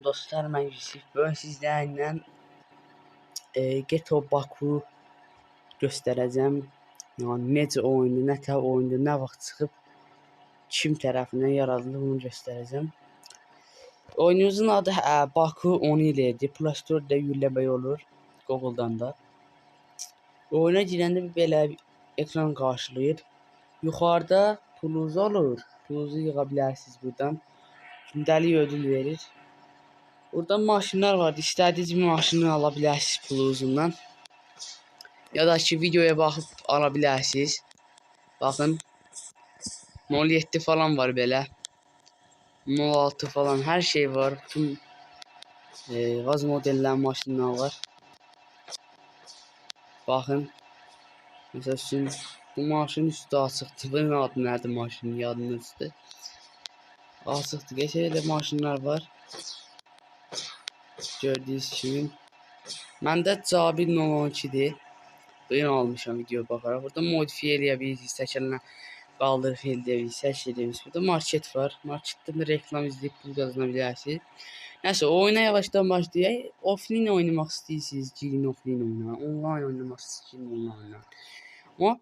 Dostlar, mən Yusif. Bugün sizlərlə Ghetto Baku göstərəcəm. Yəni necə oyundu, nə tər oyundu, nə vaxt çıxıb, kim tərəfindən yaradılıb onu göstərəcəm. Oyunumuzun adı Baku 10 il idi. Play Store-da yükləmək olur, Google-dan da. Oyuna girəndə belə ekran qarşılayır. Yuxarıda pulunuz olur. Pulunuzu yığa bilərsiniz buradan. Gündəlik ödül verir. Burada maşınlar vardı. İstədiyiniz bir maşını ala bilərsiniz pulunuzundan. Ya da ki videoya baxıb ala bilərsiniz. Baxın. 07 falan var belə. 06 falan hər şey var. Bütün vaz modellər maşınlar var. Baxın. Məsəl üçün bu maşının üstü açıqdır. Bunun adı nədir maşının yadımdan çıxdı. Açıqdır. Qəşəng elə maşınlar var. Gördüyünüz kimi. Məndə Cabir 012-dir. Bunu almışam video baxaraq. Burada modifiye eləyə bilirsiniz. Təkərlə qaldırıb eləyə bilirsiniz. Hər şey eləyə bilirsiniz. Burada market var. Marketdə də reklam izləyib pul qazana bilərsiniz. Nəsə oyuna yavaşdan başlayaq. Offline oynamaq istəyirsiniz, girin offline oyuna. Online oynamaq istəyirsiniz, girin online oyuna. Amma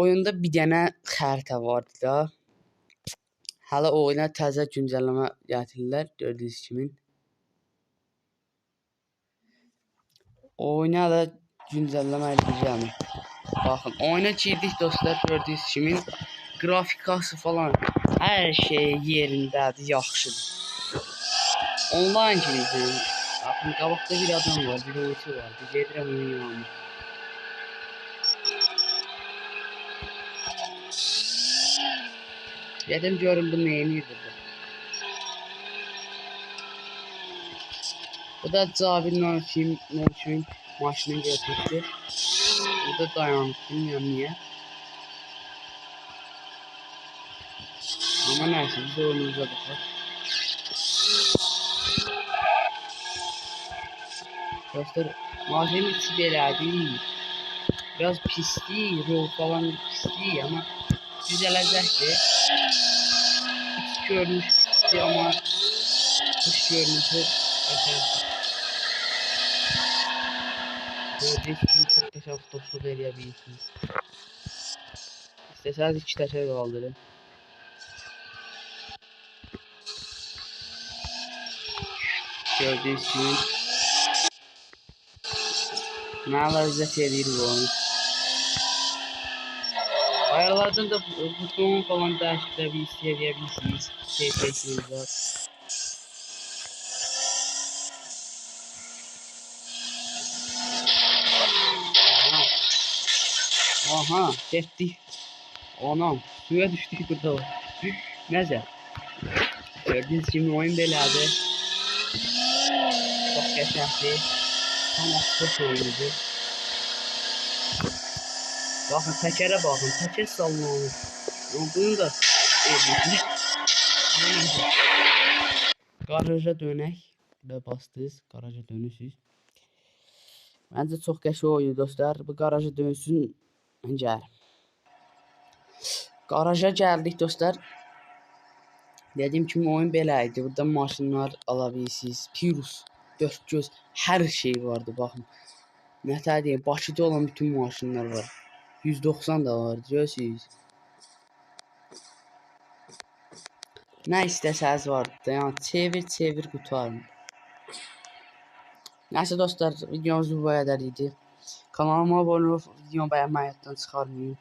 oyunda bir dənə xəritə vardı da. Hələ oyuna təzə güncəlləmə gətirirlər, gördüyünüz kimi. Oyuna hələ güncəlləmə eləyəcəm. Baxın, oyuna girdik dostlar, gördüyünüz kimi. Qrafikası falan, hər şey yerindədir, yaxşıdır. Online girirsən. Baxın, qabaqda bir adam var, bir oyunçu var. Gedirəm onun yanına. Gedim görüm bu neyini burada. Bu da Cabir 02'nin maşını götürdü. Burada dayanıb, bilmirəm niyə. Amma nəysə, biz oyunumuza baxaq. Dostlar, maşının içi belədir. Biraz pislik, rol falan pislik, amma düzələcəkdir. İç görünüş pislik, amma dış görünüşü qəşəngdir. Gördüyünüz kimi çox qəşəng avtostop eləyə bilirsiniz. İstəsəniz iki təkər qaldırın. Gördüyünüz kimi mənə ləzzət eləyir bu oyun. Ayarlardan da butonu falan dəyişdirə bilirsiniz, keyfiyyətiniz var. Aha, getdik. Anam, suya düşdük burada. Nəsə. Gördüyünüz kimi oyun belədir. Çox qəşəngdir. Tam sport oyunudur. Baxın, təkərə baxın. Təkər sallanır. Bunu da eləyir. Qaraja dönək. Və bastınız. Qaraja dönürsünüz. Məncə çox qəşəng oyundur dostlar. Bu qaraja dönsün. Mən gəlirəm. Qaraja gəldik dostlar. Dediyim kimi oyun belə idi. Burada maşınlar ala bilirsiniz. Pirus, dörd göz, hər şey vardı baxın. Nə tər deyim, Bakıda olan bütün maşınlar var. 190 da var, görürsünüz. Nə istəsəniz vardı da, yəni çevir, çevir qurtarmır. Nəsə dostlar, videomuz bu qədər idi. Kanalıma abunə olub, videomu bəyənməyi yaddan çıxarmayın.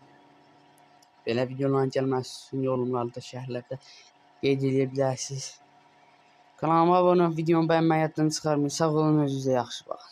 Belə videoların gəlməsi üçün yorumlarda, şərhlərdə qeyd edə bilərsiniz. Kanalıma abunə olub, videomu bəyənməyi yaddan çıxarmayın. Sağ olun, özünüzə yaxşı baxın.